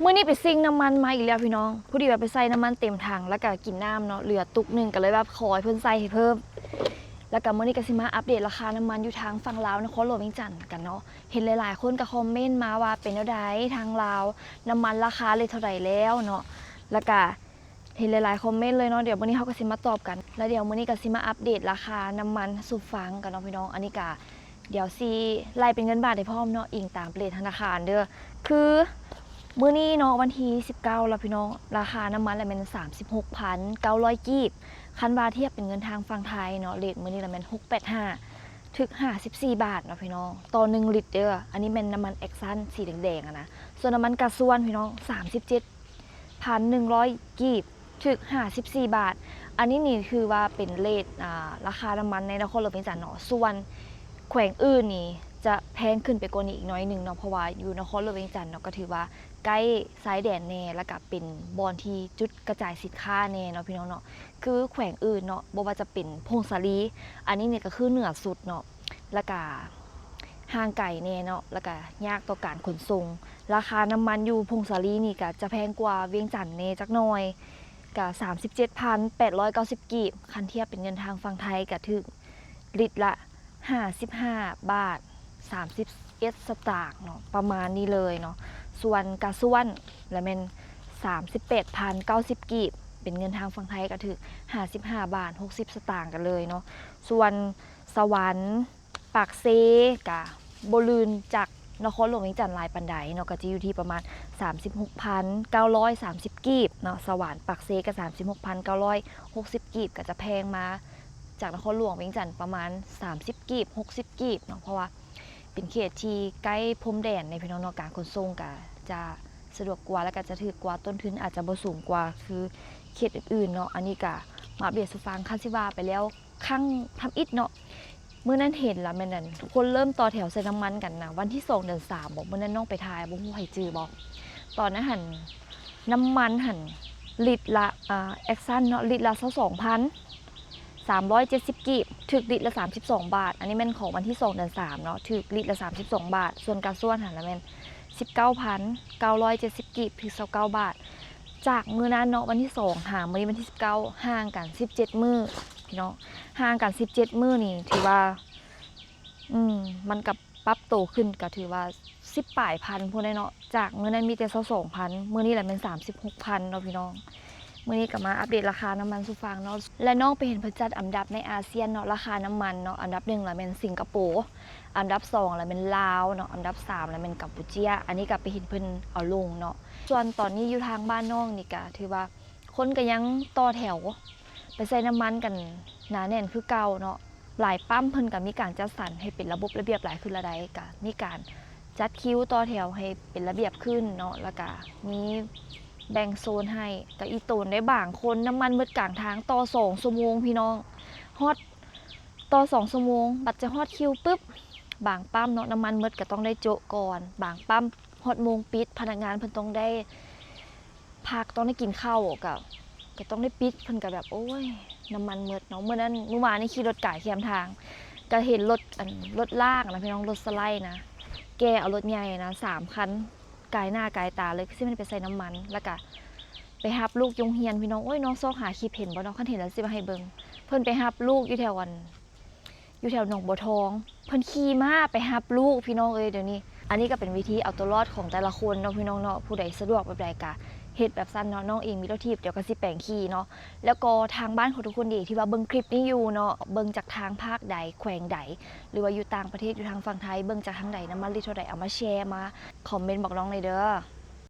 ມື້ນີ້ໄປຊິ່ງນ້ຳມັນມາອີກແລ້ວພີ່ນ້ອງ, ພໍດີວ່າໄປໃສ່ນ້ຳມັນເຕັມຖັງ ແລ້ວກະກິນນ້ຳເນາະ ເຫຼືອຕຸກໜຶ່ງ ກະເລີຍແບບຂໍເພິ່ນໃສ່ໃຫ້ເພີ່ມ. ແລ້ວກະມື້ນີ້ກະຊິມາອັບເດດລາຄານ້ຳມັນຢູ່ທາງຝັ່ງລາວ ນະຄອນຫຼວງວຽງຈັນກັນເນາະ. ເຫັນຫຼາຍໆຄົນກະຄອມເມັນມາວ່າເປັນແນວໃດທາງລາວ ນ້ຳມັນລາຄາເລັດເທົ່າໃດແລ້ວເນາະ, ແລ້ວກະ ເຫັນຫຼາຍໆຄອມເມັນເລີຍເນາະ, ດຽວມື້ນີ້ເຮົາກະຊິມາຕອບກັນ ແລ້ວດຽວມື້ນີ້ກະຊິມາອັບເດດລາຄານ້ຳມັນສູ່ຟັງກັນເນາະພີ່ນ້ອງ. ອັນນີ້ກະດຽວຊິໄລ່ເປັນເງິນບາດໃຫ້ພ້ອມເນາະ, ອີງຕາມເຣດທະນາຄານເດີ. ຄືມື້ນີ້ເນາະ ວັນທີສິບເກົ້າແລ້ວພີ່ນ້ອງ, ລາຄານ້ຳມັນລະແມ່ນສາມສິບຫົກພັນເກົ້າຮ້ອຍກີບ. ຄັນວ່າທຽບເປັນເງິນທາງຝັ່ງໄທເນາະ, ເຣດມື້ນີ້ລະແມ່ນຫົກແປດຫ້າ ຖືກຫ້າສິບສີ່ບາດເນາະພີ່ນ້ອງ ຕໍ່ໜຶ່ງລິດເດີ. ອັນນີ້ແມ່ນນ້ຳມັນແອັກຊັນສີແດງໆຫັ້ນນະ. ສ່ວນນ້ຳມັນກາຊວນພີ່ນ້ອງ ສາມສິບເຈັດ ພັນໜຶ່ງຮ້ອຍກີບ ຖືກຫ້າສິບສີ່ບາດ. ອັນນີ້ນີ້ຖືວ່າເປັນເຣດ ອ່າ ລາຄານ້ຳມັນໃນນະຄອນຫຼວງວຽງຈັນເນາະ. ສ່ວນແຂວງອື່ນນີ້ຈະແພງຂຶ້ນໄປກວ່ານີ້ອີກໜ້ອຍໜຶ່ງເນາະ, ເພາະວ່າຢູ່ນະຄອນຫຼວງວຽງຈັນເນາະ ກະຖືວ່າໃກ້ຊາຍແດນແດ່ ແລ້ວກະເປັນບ່ອນທີ່ຈຸດກະຈາຍສິນຄ້າແດ່ເນາະພີ່ນ້ອງເນາະ. ຄືແຂວງອື່ນເນາະ ບໍ່ວ່າຈະເປັນຜົ້ງສາລີ ອັນນີ້ນີ້ກະຄືເໜືອສຸດເນາະ ແລ້ວກະ ຫ່າງໄກແດ່ເນາະ ແລ້ວກະຍາກຕໍ່ການຂົນສົ່ງ. ລາຄານ້ຳມັນຢູ່ຜົ້ງສາລີນີ້ກະຈະແພງກວ່າວຽງຈັນແດ່ຈັກໜ້ອຍ ກະສາມສິບເຈັດພັນແປດຮ້ອຍເກົ້າສິບກີບ. ຄັນທຽບເປັນເງິນທາງຝັ່ງໄທກະຖືກລິດລະຫ້າສິບຫ້າບາດສາມສິບເອັດສະຕາງເນາະ ປະມານນີ້ເລີຍເນາະ. ສ່ວນກາຊວນລະແມ່ນສາມສິບແປດພັນເກົ້າສິບກີບ, ເປັນເງິນທາງຝັ່ງໄທກະຖືກຫ້າສິບຫ້າບາດຫົກສິບສະຕາງກັນເລີຍເນາະ. ສ່ວນສະຫວັນ ປາກເຊກະບໍ່ລື່ນຈາກນະຄອນຫຼວງວຽງຈັນຫຼາຍປານໃດເນາະ, ກະຈະຢູ່ທີ່ປະມານສາມສິບຫົກພັນເກົ້າຮ້ອຍສາມສິບກີບເນາະ. ສະຫວັນ ປາກເຊກະສາມສິບຫົກພັນເກົ້າຮ້ອຍຫົກສິບກີບ, ກະຈະແພງມາຈາກນະຄອນຫຼວງວຽງຈັນປະມານສາມສິບກີບ ຫົກສິບກີບເນາະ, ເພາະວ່າເປັນເຂດທີ່ໃກ້ພົມແດນໃນພີ່ນ້ອງເນາະ, ການຂົນສົ່ງກະຈະສະດວກກວ່າ ແລ້ວກະຈະຖືກກວ່າ, ຕົ້ນທຶນອາດຈະບໍ່ສູງກວ່າຄືເຂດອື່ນໆເນາະ. ອັນນີ້ກະມາອັບເດດສູ່ຟັງ. ຄັນຊິວ່າໄປແລ້ວ ຄັ້ງທຳອິດເນາະ, ມື້ນັ້ນເຫັນລະແມ່ນອັນຄົນເລີ່ມຕໍ່ແຖວໃສ່ນ້ຳມັນກັນນະ ວັນທີສອງເດືອນສາມບໍ ມື້ນັ້ນນ້ອງໄປຖ່າຍ ບໍ່ຮູ້ໃຜຈື່ບໍ່? ຕອນນັ້ນຫັ້ນ ນ້ຳມັນຫັ້ນລິດລະ ອ່າ ແອັກຊັນເນາະ ລິດລະຊາວສອງພັນສາມຮ້ອຍເຈັດສິບກີບ ຖືກລິດລະສາມສິບສອງບາດ. ອັນນີ້ແມ່ນຂອງວັນທີສອງເດືອນສາມເນາະ ຖືກລິດລະສາມສິບສອງບາດ. ສ່ວນກາຊວນຫັ້ນລະແມ່ນສິບເກົ້າພັນເກົ້າຮ້ອຍເຈັດສິບກີບ ຖືກຊາວເກົ້າບາດ. ຈາກມື້ນັ້ນເນາະ ວັນທີສອງຫາມື້ນີ້ວັນທີສິບເກົ້າ ຫ່າງກັນສິບເຈັດມື້ພີ່ນ້ອງ. ຫ່າງກັນສິບເຈັດມື້ນີ້ຖືວ່າ ອືມ ມັນກະປັບໂຕຂຶ້ນ ກະຖືວ່າສິບປາຍພັນພຸ້ນແຫຼະເນາະ. ຈາກມື້ນັ້ນມີແຕ່ຊາວສອງພັນ ມື້ນີ້ລະແມ່ນສາມສິບຫົກພັນເນາະພີ່ນ້ອງ. ມື້ນີ້ກະມາອັບເດດລາຄານ້ຳມັນສູ່ຟັງເນາະ. ແລະ ນ້ອງໄປເຫັນເພິ່ນຈັດອັນດັບໃນອາຊຽນເນາະ ລາຄານ້ຳມັນເນາະ, ອັນດັບໜຶ່ງລະແມ່ນສິງກະໂປ, ອັນດັບສອງລະແມ່ນລາວເນາະ, ອັນດັບສາມລະແມ່ນກຳປູເຈຍ. ອັນນີ້ກະໄປເຫັນເພິ່ນເອົາລົງເນາະ. ສ່ວນຕອນນີ້ຢູ່ທາງບ້ານນ້ອງນີ້ກະຖືວ່າຄົນກະຍັງຕໍ່ແຖວໄປໃສ່ນ້ຳມັນກັນໜາແໜ້ນຄືເກົ່າເນາະ. ຫຼາຍປ້ຳເພິ່ນກະມີການຈັດສັນໃຫ້ເປັນລະບົບລະບຽບຫຼາຍຂຶ້ນລະໃດ, ກະມີການຈັດຄິວຕໍ່ແຖວໃຫ້ເປັນລະບຽບຂຶ້ນເນາະ, ແລ້ວກະມີແບ່ງໂຊນໃຫ້. ກະອີ່ຕົນໄດ້ ບາງຄົນນ້ຳມັນໝົດກາງທາງ ຕໍ່ສອງຊົ່ວໂມງພີ່ນ້ອງ, ຮອດ ຕໍ່ສອງຊົ່ວໂມງ ບັດຈະຮອດຄິວປຶບ ບາງປ້ຳເນາະ ນ້ຳມັນໝົດກະຕ້ອງໄດ້ໂຈະກ່ອນ, ບາງປ້ຳຮອດໂມງປິດ ພະນັກງານເພິ່ນຕ້ອງໄດ້ພັກ ຕ້ອງໄດ້ກິນເຂົ້າ ກະ ກະຕ້ອງໄດ້ປິດ. ເພິ່ນກະແບບ ໂອ້ຍ ນ້ຳມັນໝົດເນາະ. ມື້ນັ້ນ ມື້ວານນີ້ຂີ່ລົດກາຍແຄມທາງ ກະເຫັນລົດ ອັນ ລົດລາກນະພີ່ນ້ອງ ລົດສະໄລນະ ແກ່ເອົາລົດໃຫຍ່ນະ ສາມຄັນ ກາຍໜ້າກາຍຕາເລີຍ ຄືຊິແມ່ນໄປໃສ່ນ້ຳມັນ ແລ້ວກະໄປຮັບລູກຢູ່ໂຮງຮຽນພີ່ນ້ອງ. ໂອ້ຍ ນ້ອງຊອກຫາຄລິບເຫັນບໍ່ເນາະ? ຄັນເຫັນລະຊິມາໃຫ້ເບິ່ງ. ເພິ່ນໄປຮັບລູກຢູ່ແຖວ ອັນ ຢູ່ແຖວໜອງບົວທອງ ເພິ່ນຂີ່ມ້າໄປຮັບລູກພີ່ນ້ອງເອີຍ. ດຽວນີ້ ອັນນີ້ກະເປັນວິທີເອົາຕົວລອດຂອງແຕ່ລະຄົນເນາະພີ່ນ້ອງເນາະ, ຜູ້ໃດສະດວກແບບໃດກະເຮັດແບບຊັ້ນເນາະ. ນ້ອງເອງມີລົດຖີບ ດຽວກະຊິແປງຂີ່ເນາະ. ແລ້ວກໍທາງບ້ານຂອງທຸກຄົນເດທີ່ວ່າເບິ່ງຄລິບນີ້ຢູ່ເນາະ, ເບິ່ງຈາກທາງພາກໃດ ແຂວງໃດ ຫຼືວ່າຢູ່ຕ່າງປະເທດ ຢູ່ທາງຝັ່ງໄທ ເບິ່ງຈາກທາງໃດ ນ້ຳມັນລິດເທົ່າໃດ ເອົາມາແຊ ມາຄອມເມັນບອກນ້ອງແດ່ເດີ.